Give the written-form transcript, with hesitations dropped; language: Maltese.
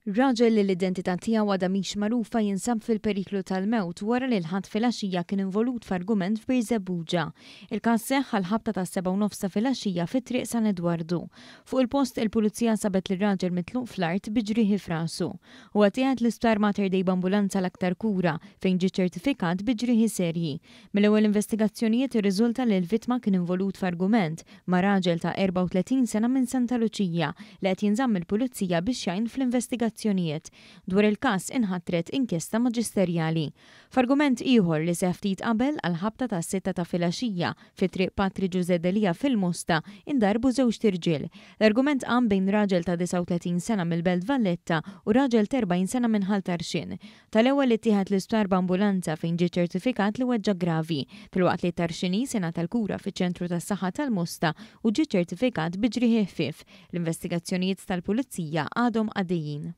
Raġel li l-identità tiegħu għadha mhix magħrufa jinsab fil-periklu tal-mewt wara li l-Ħadd filgħaxija kien involut f'argument f'Birżebbuġa. Il-każ seħħ għall-ħabta tas-sebgħa u nofs ta' filgħaxija fi Triq San Edwardu. Fuq il-post, il-Pulizija sabet lir-raġel mitluq fl-art bi ġrieħi f'rasu. Huwa ttieħed l-Isptar Mater Dei b'ambulanza għal aktar kura, fejn ġie ċertifikat bi ġrieħi serji. Mill-ewwel investigazzjonijiet irriżulta li l-vittma kien involut f'argument ma' raġel ta' 34 sena minn Santa Luċija li qed jinżamm mill-Pulizija biex jgħin fl-investigazzjonijiet. Dwar il-każ inħatret inkjesta maġisterjali. F'argument ieħor li seħħ ftit qabel għall-ħabta tas-sitta ta' filgħaxija fi Triq Patri Ġużè Delia fil-Mosta indarbu żewġt irġiel. L-argument qam bejn raġel ta' 39 sena mill-Belt Valletta u raġel t'40 sena minn Ħal Tarxien. Tal-ewwel ittieħed l-isptar b'ambulanza fejn ġie ċertifikat li weġġa' gravi, filwaqt li t-Tarxiniż ingħata l-kura fiċ-Ċentru tas-Saħħa tal-Mosta u ġie ċertifikat bi ġrieħi ħfief. L-investigazzjonijiet tal-Pulizija għadhom għaddejjin.